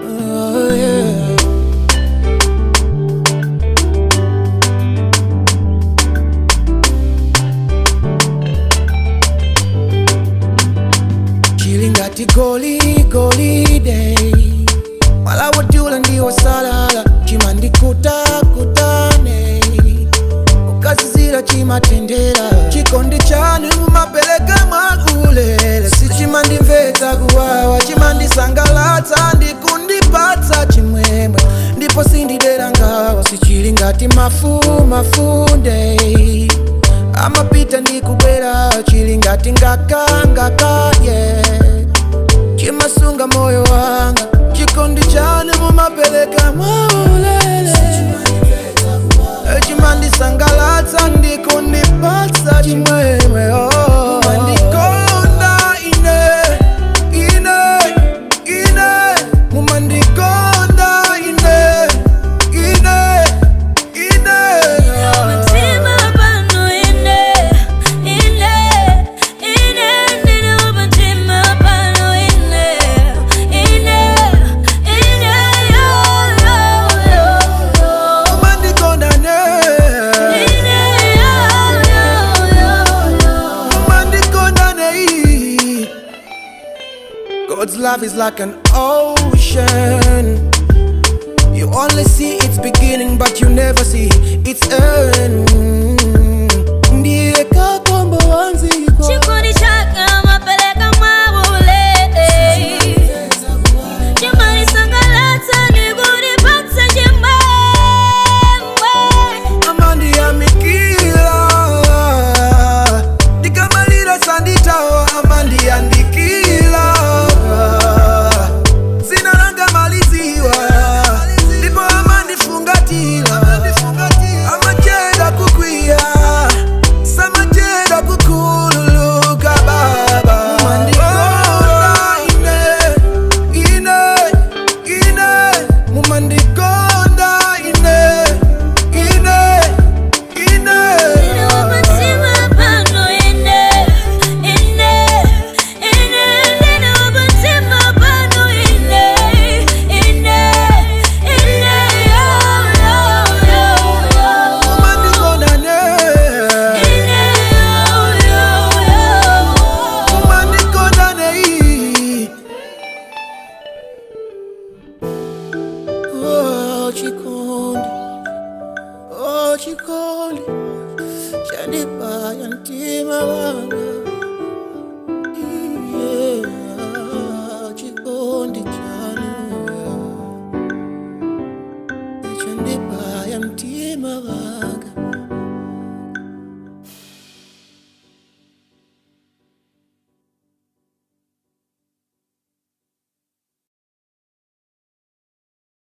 Oh, yeah. Chilingati goli golide malawodula ndiwo salala chimandikuta kutane ukazizira chimatendera chikondi chanu mumapeleka mwaulere sichimandimvetsa kuwawa chimandisangalatsa ndikundipatsa chimwemwe ndipo sindidera ngawa sichilingati mafu mafunde amapita ndikubwera chilingati ngaka ngaka yeah. Chimasunga moyo wanga chikondi chanu mumapeleka mwaulere chimandisangalatsa ndikundipatsa chimwemwe oh. Mumandikonda ine ine ine mumandikonda ine ine ine Ntima pano ine, ine, ine, nene ntima pano ine, ine, ine, yo, yo, yo, yo. Mumandikonda ne Ine, yo, yo, yo, yo. Mumandikonda ne. God's love is like an ocean. You only see its beginning, but you never see its end. Ndiye kakombo wanziko. Chikondi chake mapeleka mwaulere. Chimandisangalatsa ndikundipatsa chimwemwe. Amandiyamikira. Ndikamalira sanditawa amandiyandikira. Zina langa maliziwa. Ndipo amandifungatira. Amacheda kukwiya. Samacheda kukhululuka baba. Mumandikonda ine, ine, ine. Mumandikonda ine, ine, ine. Ntima pano ine, ine, ine, nene ntima pano ine, ine, ine, yo, yo, yo, yo. Mumandikonda ne. Ine, yo, yo, yo. Mumandikonda ne. Oh, chikondi, oh, chikondi, chanipaya mtima wanga. Yeah, chikondi chanu chanipaya mtima wanga.